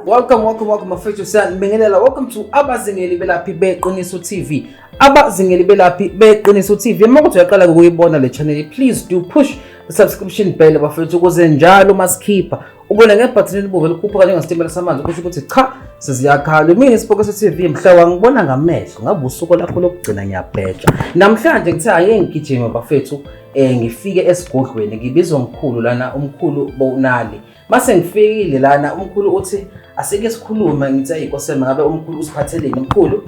Welcome, welcome, welcome bafethu, siyanibingelela. Welcome to Abazingeli Belaphi Beqiniso TV. Abazingeli Belaphi Beqiniso TV. Uma kuthi uyaqala ukuyibona le channel, please do push the subscription bell bafethu, ukuze njalo masikhipha ubone ngebhathini elibovu elikhuphuka njengesitimela samanzi, kusho ukuthi cha, seziyakhala. Mina Isipokoso TV, mhla wangibona ngamehlo ngabe usuku lakho lokugcina, ngiyabheja. Namhlanje ngithe ake ngigijime bafethu, ngifike esigodlweni, ngibizwa umkhulu lana, umkhulu Bonali. Mase ngifikile lana, umkhulu uthi asike sikhulume. Ngithi ayi Nkosi yami, ngabe umkhulu usiphatheleni? Mkhulu,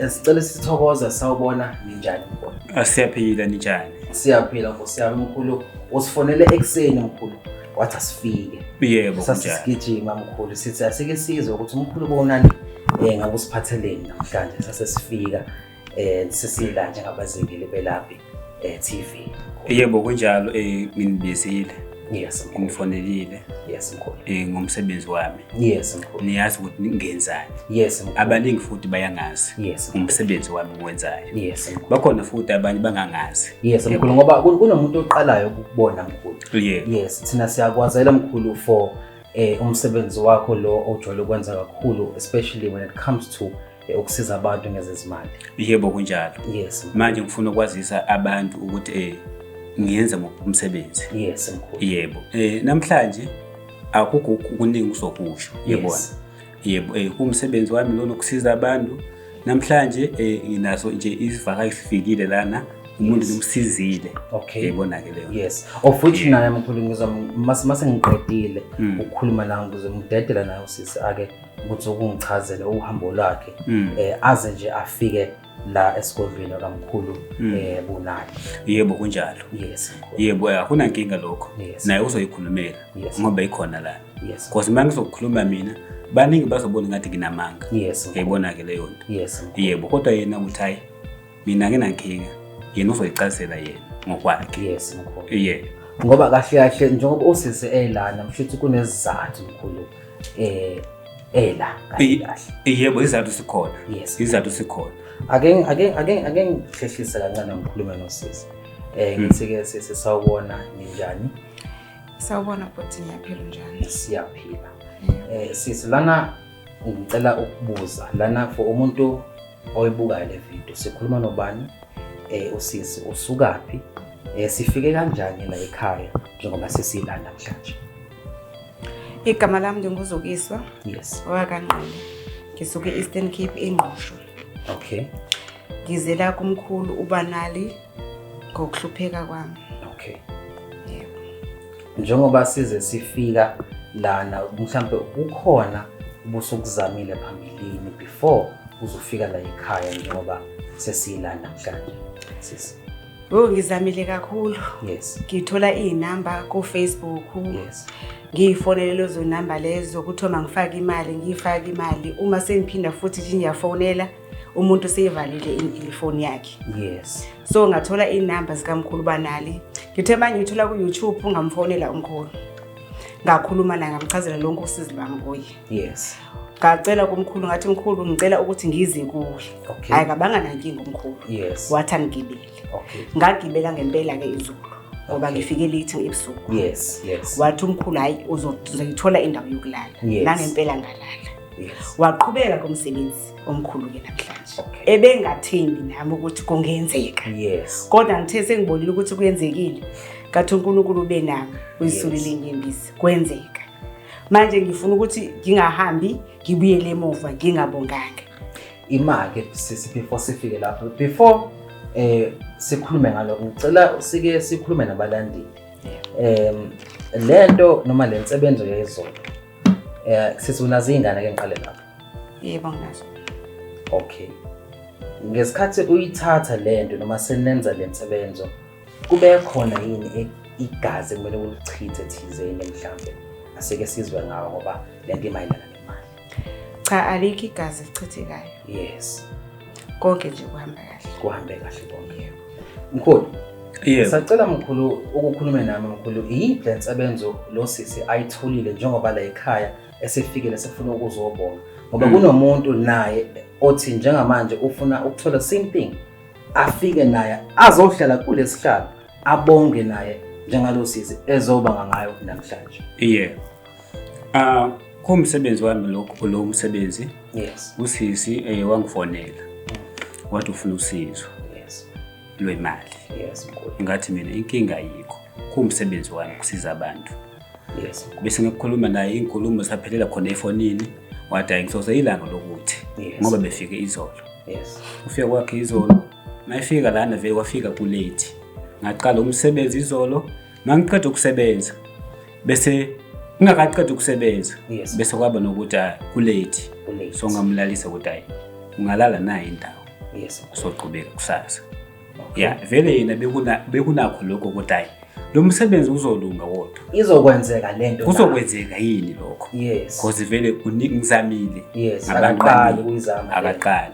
sicela sithokoza, sawubona, ninjani mkhulu? Siyaphila, ninjani? Siyaphila Nkosi yami. Mkhulu, usifonele ekuseni mkhulu, wathi asifike. Yebo, kunjalo. Sasisigijima mkhulu, sithi asike sizwe ukuthi umkhulu Bonali ngabe usiphatheleni namhlanje. Sase sifika sesila njengabazingeli belaphi TV. Yebo, kunjalo, nginibizile. Yes mkhulu. Nginifonelile. Yes mkhulu. Ngomsebenzi wami. Yes mkhulu. Niyazi ukuthi ngenzani. Yes mkhulu. Abaningi futhi bayangazi. Yes mkhulu. Umsebenzi wami ngiwenzayo. Yes mkhulu. Bakhona futhi abanye bangangazi. Yes mkhulu, ngoba kunomuntu oqalayo ukukubona mkhulu. Yebo. Yes, thina siyakwazela mkhulu for umsebenzi wakho lo ojwayele ukwenza kakhulu, especially when it comes to ukusiza abantu ngezezimali. Yebo, kunjalo. Yes mkhulu. Manje ngifuna ukwazisa abantu ukuthi ngiyenza muphi umsebenzi. Yes mkhulu. Yebo. Namhlanje akukho okuningi uzokusho, yebona. Yebo, kumsebenzi wami lona ukusiza abantu. Namhlanje nginaso nje isivakashi sifikile lana, umuntu ngimsizile. Yebona ke leyo. Yes. Of which naye mkhulu ngizom mase ngiqedile ukukhuluma nawe, ngizomdedela naye usisi ake ukuthi ukungichazele uhambo lwakhe aze nje afike la esigodlweni kamkhulu Bonali. Yebo, kunjalo. Yes mkhulu. Yebo, akunankinga lokho. Naye uzoyikhulumela ngoba ikhona la. Because uma ngizokhuluma mina, baningi bazobona ngathi nginamanga. Yes mkhulu. Yayibona ke leyo nto. Yes mkhulu. Yebo, kodwa yena uthi hayi, mina nginankinga. Yena uzoyichazela yena ngokwakhe. Yes mkhulu. Yebo. Ngoba kahle kahle njengoba usisi elana, mshuthi kunesizathu mkhulu ela kahle kahle. Yebo, izathu sikhona. Yes. Izathu sikhona. Ake ngihlehlise kancane ngikhulume nosisi. Ngithi ke sisi, sawubona, ninjani? Sawubona bhuti, ngiyaphila, njani? Siyaphila. Sisi, lana ngicela ukubuza lana for umuntu oyibukayo le video, sikhuluma nobani? Usisi usukaphi? Sifike kanjani la ekhaya njengoba sesila namhlanje? Igama lami ndinguzukiswa. OwakaNgqele. Ngisuke e-Eastern Cape, eNgqushwa. Ngizela kumkhulu uBanali ngokuhlupheka kwami. Yebo. Njengoba size sifika lana, mhlambe kukhona ubusukuzamile phambilini before uzofika la ekhaya njengoba sesila namhlanje sisi? Oh, ngizamile kakhulu. Ngithola iy'namba ku-Facebook. Ngiyifonele lezo namba lezo, kuthiwa mangifake imali, ngiyifake imali. Uma sengiphinda futhi nje ngiyafonela, umuntu seyivalile ifoni yakhe. So ngathola iy'namba zikamkhulu Banali. Ngithe manje ngithola ku-YouTube, ngamfonela umkhulu. Ngakhuluma naye, ngamchazela lonke usizi lwami kuye. Ngacela kumkhulu, ngathi mkhulu ngicela ukuthi ngize kuwe. Hayi, kabanga nankinga umkhulu. Wathi angigibele. Ngagibela ngempela ke izolo ngoba ngifike late ebusuku. Yes. Wathi umkhulu hayi, uzoyithola indawo yokulala. Nangempela ngalala. Waqhubeka komsebenzi omkhulu ke namhlanje. Ebengathembi nami ukuthi kungenzeka. Kodwa ngithe sengibonile ukuthi kuyenzekile. Ngathi uNkulunkulu ube nami, uyisulile inyembezi. Kwenzeka. Manje ngifuna ukuthi ngingahambi ngibuyele emuva ngingabonganga. Imake sisi, before sifike lapho, before sikhulume ngalokho, ngicela sike sikhulume nabalandeli. Lento noma lensebenzo yezolo. Sisi, unazo izingane? Ke ngiqale lapho. Yebo, nginazo. Okay. Ngesikhathi uyithatha lento noma senenza lensebenzo, kube khona yini igazi kumele ulichithe thizeni mhlambe? Asike sizwe ngawo ngoba lento imayelana nemali. Cha, alikho igazi elichithekayo. Konke nje kuhamba kahle. Kuhambe kahle konke. Yebo. Mkhulu. Yebo. Sacela mkhulu ukukhulume nami mkhulu, iyiphi le nsebenzo lo sisi ayitholile njengoba la ekhaya esefikile sefuna ukuzobonga? Ngoba kunomuntu naye othi njengamanje ufuna ukuthola same thing, afike naye azohlala kulesihlalo abonge naye njengalo sisi ezobanga ngayo namhlanje. Yebo. Kuwumsebenzi wami lokho, lo msebenzi. Yes. Usisi wangifonela. Wathi ufuna usizo. Yes. Lwemali. Yes, mkhulu. Ngathi mina inkinga ayikho. Kuwumsebenzi wami ukusiza abantu. Yes. Bese ngikhuluma naye inkulumo saphelela khona efonini, wathi hayi ngisoze ilanga lokuthi ngoba befike izolo. Yes. Ufika kwakhe izolo, mayifika lana vele wafika kulate. Ngaqala umsebenzi izolo, mangiqeda ukusebenza. Bese ngingakaqedi ukusebenza. Yes. Bese kwaba nokuthi kulate. Kulate. So ngamlalisa ukuthi hayi ungalala naye indawo. Yes. Soqhubeka kusasa. Okay. Yeah, vele yena bekunakho lokho ukuthi hayi lo msebenzi uzolunga kodwa. Izokwenzeka lento. Kuzokwenzeka yini lokho? Yes. Because vele ngizamile. Yes, Ngabantu akaqali baningi. ukuyizama. Akaqali.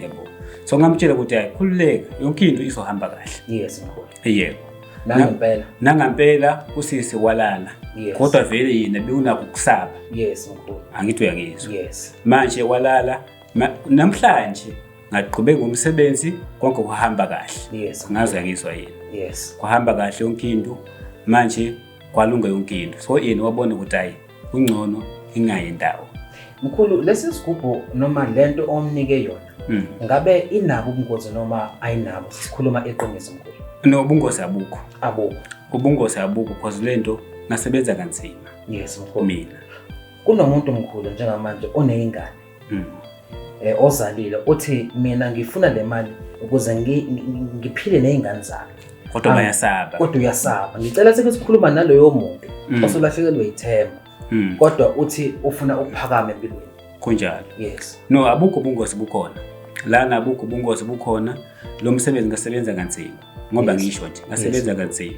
Yebo. So ngamtshela ukuthi hayi khululeka, yonke into izohamba kahle. Yes, mkhulu. Yebo. Nangempela. Nangempela usisi walala. Yes. Kodwa vele yena bekunakho ukusaba. Yes, mkhulu. Angithi uyangizwa. Yes. Manje walala namhlanje ngaqhubeka umsebenzi konke kuhamba kahle. Yes. Ngaze ngizwa yena. Yes. Kuhamba kahle yonke into. Manje kwalunga yonke into. So yena wabona ukuthi hayi kungcono ingayi indawo. Mkhulu, lesi sigubhu noma lento omnike yona. Ngabe inabo ubungozi noma ayinabo? Sikhuluma iqiniso mkhulu. No, ubungozi abukho. Abukho. Ubungozi abukho because lento ngasebenza kanzima. Yes, mkhulu. Mina. Kunomuntu mkhulu njengamanje oneyingane. Ozalile uthi mina ngifuna le mali ukuze ngiphile nezingane zami. Kodwa bayasaba. Kodwa uyasaba. Ngicela sike sikhuluma naloyo muntu osolahlekelwe ithemba. Kodwa uthi ufuna ukuphakama empilweni. Kunjalo. Yes. No, abukho ubungozi bukhona. Lana abukho ubungozi bukhona. Lo msebenzi ngasebenza kanzima. Ngoba ngisho nje ngasebenza kanzima.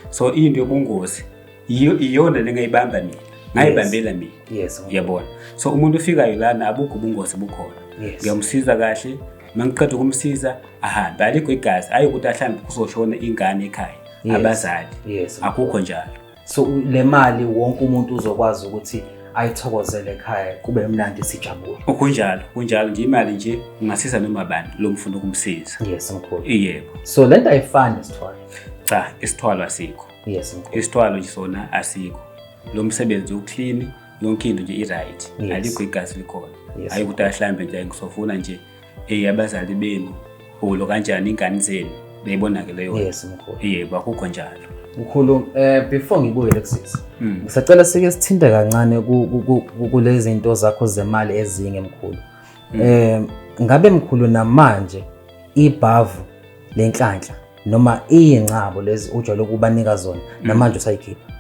So into yobungozi iyona lengayibamba mina. Ngayibambela mina. Yes. Uyabona. So umuntu ufikayo lana abukho ubungozi bukhona. Yes. Ngiyamsiza kahle, mangiqeda ukumsiza ahambe. Alikho igazi, ayi ukuthi ahlambe kuzoshona ingane ekhaya. Abazali. Yes. Akukho njalo. So le mali wonke umuntu uzokwazi ukuthi ayithokozele ekhaya kube mnandi sijabule. Kunjalo, kunjalo nje imali nje ungasiza noma bani lo mfuna ukumsiza. Yes, mkhulu. Yebo. So lento ayifani isithwalo. Cha, isithwalo asikho. Yes, mkhulu. Isithwalo nje sona asikho. Lo msebenzi uclean, yonke into nje i-right. Alikho igazi likhona. Hayi ukuthi ahlambe nje ngisofuna nje abazali benu ulo kanjani ingane zenu beyibona ke leyo. Yes, mkhulu. Yebo, akukho njalo. Mkhulu, before ngibuyele kusisi. Ngisacela sike sithinte kancane kulezi zinto zakho zemali ezinye mkhulu. Ngabe mkhulu namanje ibhavu lenhlanhla noma iyingcabo lezi ujwayele ukubanika zona namanje usayikhipha?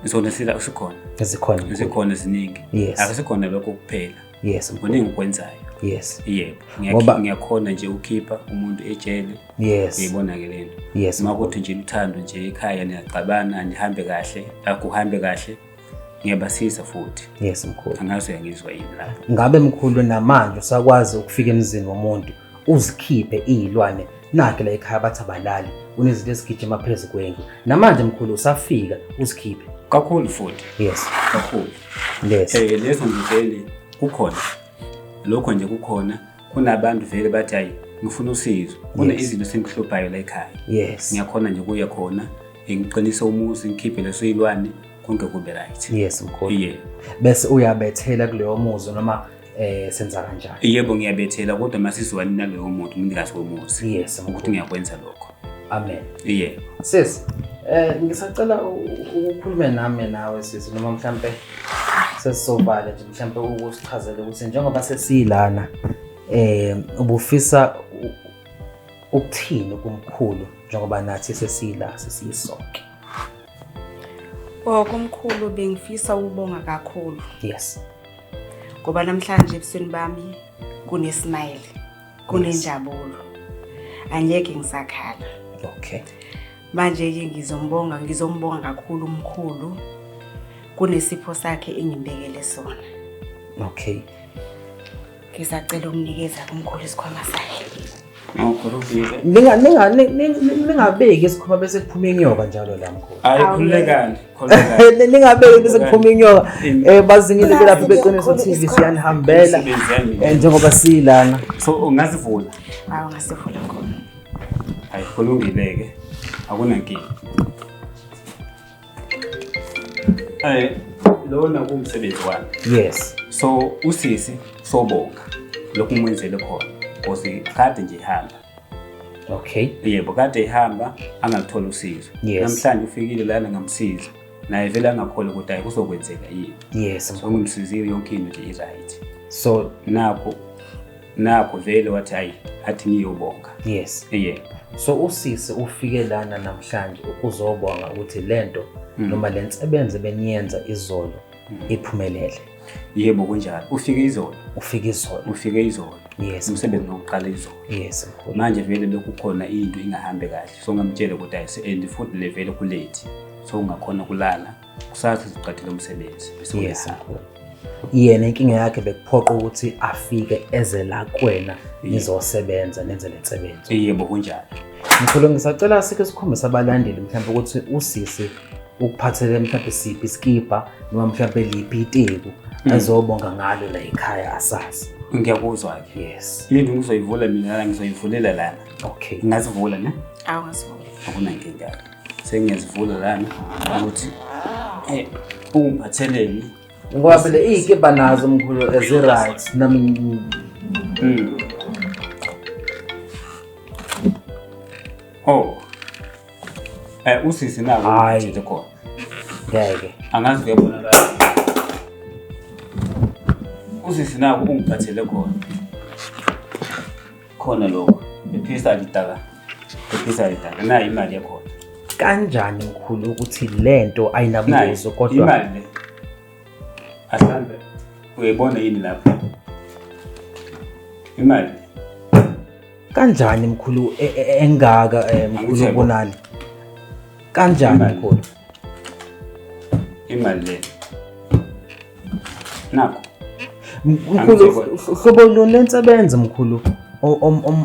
Zona sila usikhona. Zikhona. Zikhona ziningi. Yes. Akusikhona lokho kuphela. Yes. Kuningi okwenzayo. Yes. Yebo. Ngiyakhona nje ukhipha umuntu ejele. Yes. Ngiyibona ke lento. Yes. Makuthi nje uthando nje ekhaya niyaxabana nihambe kahle, akuhambe kahle. Ngiyabasiza futhi. Yes, mkhulu. Angazi uyangizwa yini lapho. Ngabe mkhulu namanje usakwazi ukufika emzini womuntu uzikhiphe izilwane nakhe la ekhaya bathi abalali kunezinto ezigijima phezulu kwendlu. Namanje mkhulu usafika uzikhiphe. Kakhulu futhi. Yes. Kakhulu. Yes. Lezo nje kukhona. Lokho nje kukhona kunabantu vele bathi hayi ngifuna usizo. Kuna izinto sengihluphayo la ekhaya. Yes. Ngiyakhona nje kuya khona ngiqinise umuzi ngikhiphe leso ilwane konke kube right. Yes, mkhulu. Yebo. Bese uyabethela kuleyo muzi noma senza kanjani? Yebo, ngiyabethela kodwa masizwani naloyo muntu umnikazi womuzi. Yes, ukuthi ngiyakwenza lokho. Amen. Yebo. Sis, ngisacela ukukhuluma nami nawe sisi noma mhlambe sesisobala nje mhlambe ukusichazela ukuthi njengoba sesilana ubufisa ukuthini kumkhulu njengoba nathi sesila sesisonke? Oh, kumkhulu bengifisa ukubonga kakhulu. Yes. Ngoba namhlanje ebusweni bami kunesmile, kunenjabulo. Angeke ngisakhala. Okay. Manje ke ngizombonga kakhulu umkhulu. Kunesipho sakhe engimbekele sona. Okay. Ngisacela ukunikeza kumkhulu isikhwama sakhe. Ningabeki isikhwama bese kuphuma inyoka njalo la mkhulu. Hayi, khululekani, khululekani. Ningabeki bese kuphuma inyoka. Bazingile belapha beqiniso TV siyanihambela njengoba silana. So ungazivula? Hayi, ungasivula mkhulu. Hayi, kulungile ke. Akunankinga. Lona kuwumsebenzi wami. Yes. So usisi sobonga lokhu ngimenzele khona because kade nje ihamba. Okay. Yebo, kade ihamba angaluthola usizo. Yes. Namhlanje ufikile lana ngamsiza. Naye vele angakholwa ukuthi hayi kuzokwenzeka yini. Yes. So ngimsizile yonke into nje i-right. So Nakho vele wathi hayi athi ngiyobonga. Yes. Yebo. So usisi ufike lana namhlanje ukuzobonga ukuthi lento noma lensebenzo beniyenza izolo iphumelele. Yebo kunjalo. Ufike izolo. Ufike izolo. Ufike izolo. Yes. Umsebenzi wokuqala izolo. Yes mkhulu. Manje vele bekukhona into ingahambi kahle. So ngamtshela ukuthi hayi and futhi le vele kulate. So ungakhona kulala kusasa siqedile umsebenzi. Bese Yes uyahamba. mkhulu. Yena inkinga yakhe bekuphoqa ukuthi afike eze la kuwena nizosebenza nenze lensebenzo. Yebo kunjalo. Mkhulu ngisacela sike sikhombise abalandeli mhlawumbe ukuthi usisi ukuphathele mhlawumbe siphi iskipa noma mhlawumbe liphi iteku azobonga ngalo la ekhaya asazi. Ngiyakuzwa ke. Yes. Into ngizoyivula mina la ngizoyivulela lana. Okay. Ngingazivula ne? Awungazivula. Akunankinga. Sengiyazivula lana ukuthi ungiphatheleni. Ngoba phela iy'kipa nazo mkhulu ezi-right nami. Oh. Usisi nawo Hhayi. uthethe khona. Ngeke. Angazi kuyabonakala. Usisi nawo ungiphathele khona. Khona lokho. Ephisa lidaka. Ephisa lidaka. Nayi imali yakhona. Kanjani mkhulu ukuthi lento ayinabungozi kodwa imali le. Ahlambe uyayibona yini lapho? Imali. Kanjani mkhulu engaka mkhulu Angithemba. kunali? Kanjani Imali. mkhulu? Imali le. Nakho. Mkhulu Angithemba. hlobo luni lensebenzo mkhulu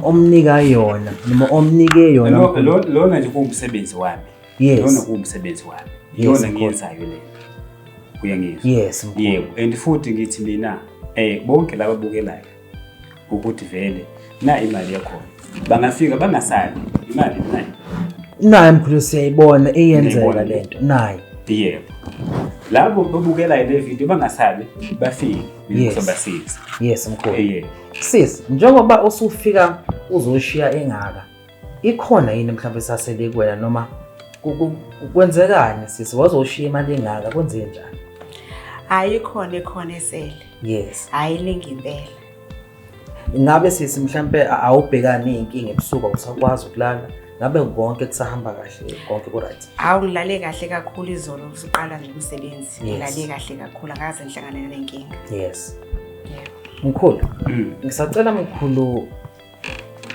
omnika yona noma omnike yona mkhulu? Lona nje kuwumsebenzi wami. Yes. Lona kuwumsebenzi wami. Yes, Iyona mkhulu. ngiyenzayo le. Uyangizwa? Yes mkhulu. Yebo, and futhi ngithi mina bonke laba abukelayo ukuthi vele na imali yakhona. Bangafika bangasabi imali nayi. Nayi mkhulu siyayibona iyenzeka Ngiyayibona. lento. Nayi. Yebo. Labo babukelayo le video bangasabi bafike mina Yes. ngizobasiza. Yes mkhulu. Yebo. Sis, njengoba usufika uzoshiya engaka, ikhona yini mhlawumbe sasele kuwena noma kwenzekani sisi wazoshiya imali engaka kwenze njani? Hayi khona ekhona esele. Yes. Hayi ningi impela. Ngabe sisi mhlambe awubhekani nezinkinga ebusuku awusakwazi ukulala? Ngabe konke kusahamba kahle, konke ku right? Awu ngilale kahle kakhulu izolo usuqala nje umsebenzi. Yes. Ngilale kahle kakhulu akaze ngihlangane nenkinga. Yes. Yebo. Mkhulu, ngisacela mkhulu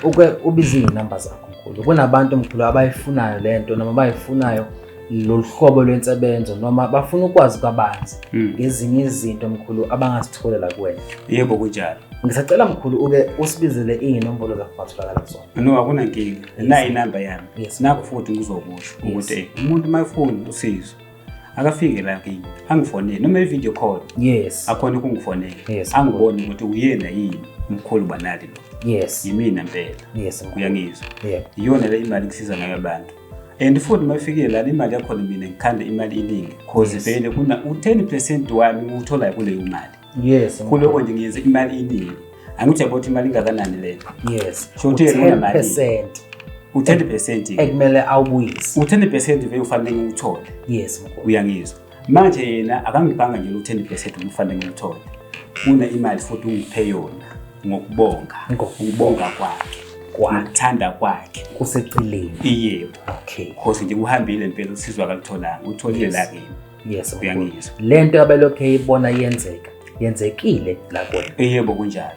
uke ubize izinamba zakho mkhulu. Kunabantu mkhulu abayifunayo lento noma abayifunayo lolu hlobo lwensebenzo noma bafuna ukwazi kabanzi ngezinye izinto mkhulu abangazithola la kuwena. Yebo kunjalo. Ngisacela mkhulu uke usibizele iy'nombolo zakho ongatholakala kuzona. No akunankinga. Nayi inamba yami. Yes. Nakho futhi ngizokusho ukuthi umuntu mayefuna usizo akafike la kimi angifonele noma i-video call. Yes. Akhona ukungifonela. Yes. Angibone ukuthi uyena yini umkhulu Banali lo. Yes. Yimina impela. Yes mkhulu. Uyangizwa. Yebo. Iyona le imali kusiza ngayo abantu. And futhi mayifikile la imali yakhona mina ngikhanda imali iningi cause Yes. vele kuna u10% wami ngiwutholayo kuleyo mali. Yes. Kuloko nje ngiyenze imali iningi. Angithi uyabona ukuthi imali ingakanani le. Yes. So uthe kunamali. 10% U10% ekumele awubuyise. U10% vele ufanele ngiwuthole. Yes mkhulu. Uyangizwa. Manje yena akangibanga nje lo 10% ufanele ngiwuthole. Una imali futhi ungiphe yona ngokubonga. Ukubonga kwakhe. Ngokuthanda kwakhe. Kuseceleni. Yebo. Okay. Cause nje uhambile impela usizo akalitholanga, utholile la kimi. Yes mkhulu. Uyangizwa. Lento abelokhu eyibona yenzeka, yenzekile la kuwena. Yebo kunjalo.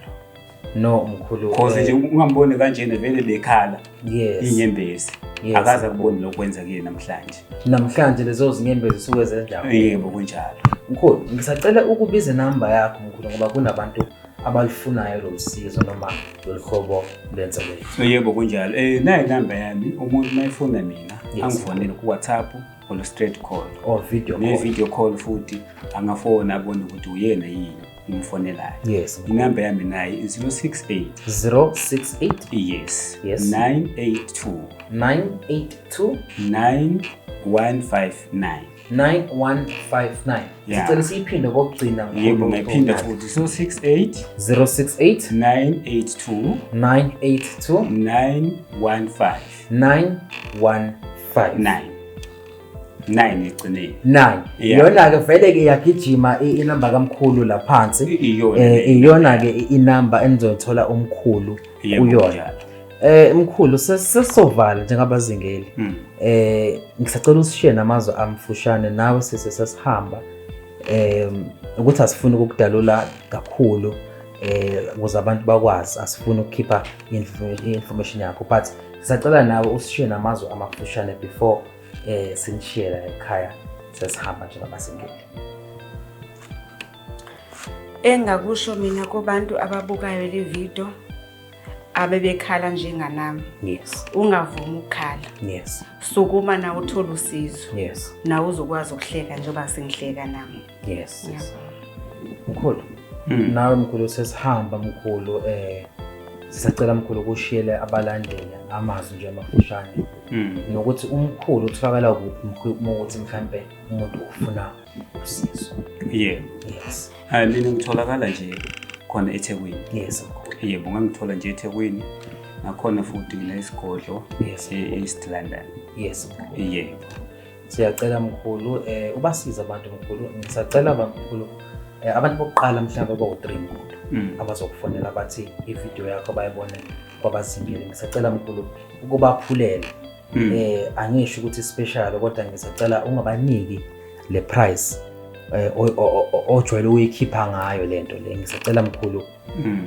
No mkhulu. Cause nje ungamboni kanjena vele bekhala. Yes. Inyembezi. Yes. Akaze akubone lokwenzekile namhlanje. Namhlanje lezo zinyembezi suke zenjalo. Yebo kunjalo. Mkhulu, ngisacela ukubiza inamba yakho mkhulu ngoba kunabantu abalifunayo lolu sizo noma lolu hlobo lwensebenzo. Yebo kunjalo. Nayi inamba yami umuntu mayefuna mina Yes. angifonele ku WhatsApp or straight call. Or video Ne call. video call futhi angafona abone ukuthi uyena yini umfonelayo. Yes. Inamba yami nayi 068 068 Yes. Yes. 982 982 9159. 9159. Yeah. Sicela siyiphinde kokugcina. Yebo, ngiyiphinda futhi. 068 068 982 982 915 915 9 9 egcineni. 9. Yeah. Iyona-ke vele-ke iyagijima inamba kamkhulu la phansi. Iyona le. Iyona-ke inamba enizothola umkhulu Yebo, kuyona. kunjalo. Mkhulu, sesizovala njengabazingeli. Ngisacela usishiye namazwi amfushane nawe sise sesihamba. Ukuthi asifuni ukukudalula kakhulu ukuze abantu bakwazi, asifuni ukukhipha i-information yakho, but sisacela nawe usishiye namazwi amafushane before sinishiye la ekhaya sesihamba njengabazingeli. Engakusho mina kubantu ababukayo le video abebekhala njenganami, ungavumi ukukhala. Sukuma nawe uthole usizo. Nawe uzokwazi ukuhleka njengoba sengihleka nami. Mkhulu. Nawe mkhulu sesihamba mkhulu, sisacela mkhulu ukushiyele abalandeli amazwi nje amafushane. Nokuthi umkhulu utholakala kuphi mkhulu uma ukuthi mhlambe umuntu ufuna usizo. Yebo. Mina ngitholakala nje khona eThekwini. Yes mkhulu. Yebo, ngangithola nje eThekwini. Nakhona futhi nginesigodlo e-East London. Yes mkhulu. Yebo. Siyacela mkhulu, ubasize abantu mkhulu. Ngisacela mkhulu, abantu bokuqala mhlawumbe abawu-3 mkhulu abazokufonela bathi ividiyo yakho bayibone kwabazingeli. Ngisacela mkhulu ukubaphulela. Angisho ukuthi special, kodwa ngisacela ungabaniki le price ojwayele ukuyikhipha ngayo lento le. Ngisacela mkhulu,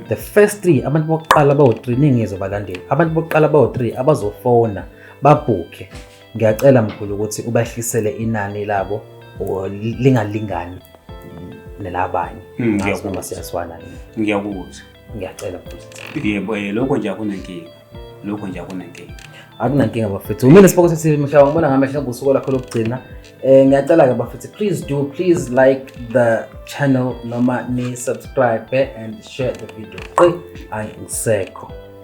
the first 3, abantu bokuqala bawu-3, ningizobalandela. Abantu bokuqala bawu-3 abazofona babhukhe. Ngiyacela mkhulu ukuthi ubahlisele inani labo lingalingani nelabanye. Ngazi noma siyaswana yini. Ngiyakuzwa. Ngiyacela mkhulu. Yebo, lokho nje akunankinga. Lokho nje akunankinga. Akunankinga bafethu. Mina Sipoko TV mhlawumbe ngibona ngamehlo ngosuku lakho lokugcina. Ngiyacela ke bafethu, please do, please like the channel noma ni subscribe and share the video. Qi angisekho.